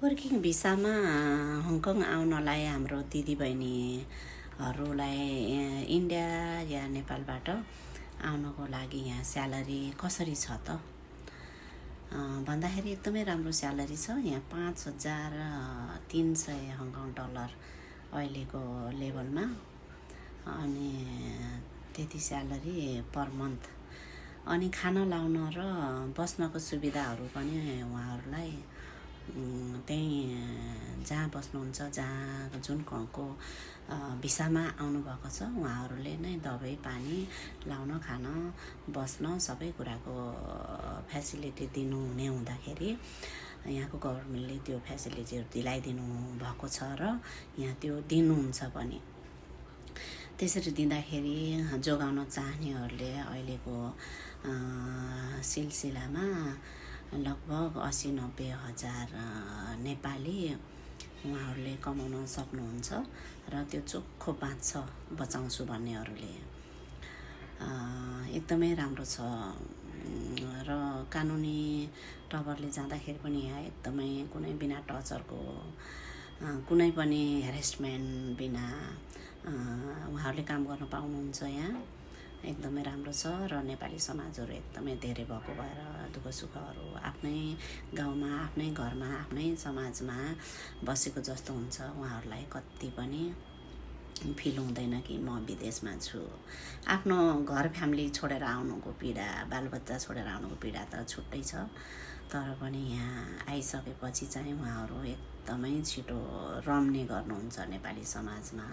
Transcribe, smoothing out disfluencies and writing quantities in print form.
Working भिसामा Hong Kong आउनलाई हाम्रो दिदीबहिनीहरूलाई India या नेपालबाट आउनको लागि यहाँ स्यालेरी कसरी छ त भन्दाखेरि एकदमै राम्रो स्यालेरी छ। यहाँ 5,300 हङकङ डलर अहिलेको लेभलमा, अनि त्यति स्यालेरी पर मन्थ। अनि खाना लाउन र बस्नको सुविधाहरू पनि उहाँहरूलाई त्यहीँ जहाँ बस्नुहुन्छ, जहाँ जुन को भिसामा आउनुभएको छ उहाँहरूले नै दबाई पानी लाउन, खान, बस्न सबै कुराको फेसिलिटी दिनुहुने हुँदाखेरि यहाँको गभर्मेन्टले त्यो फेसिलिटीहरू दिलाइदिनु भएको छ र यहाँ त्यो दिनुहुन्छ पनि। त्यसरी दिँदाखेरि जोगाउन चाहनेहरूले अहिलेको सिलसिलामा लगभग 80-90 हजार नेपाली उहाँहरूले कमाउन सक्नुहुन्छ र त्यो चोखो बचाउँछु भन्नेहरूले एकदमै राम्रो छ। र कानुनी तवरले जाँदाखेरि पनि यहाँ एकदमै कुनै बिना टर्चरको, कुनै पनि हेरेसमेन्ट बिना उहाँहरूले काम गर्न पाउनुहुन्छ। यहाँ एकदमै राम्रो छ र नेपाली समाजहरू एकदमै धेरै भएको भएर दुःख सुखहरू आफ्नै गाउँमा, आफ्नै घरमा, आफ्नै समाजमा बसेको जस्तो हुन्छ। उहाँहरूलाई कति पनि फिल हुँदैन कि म विदेशमा छु। आफ्नो घर फ्यामिली छोडेर आउनुको पीडा, बालबच्चा छोडेर आउनुको पीडा त छुट्टै छ, तर पनि यहाँ आइसकेपछि चाहिँ उहाँहरू एकदमै छिटो रम्ने गर्नुहुन्छ नेपाली समाजमा।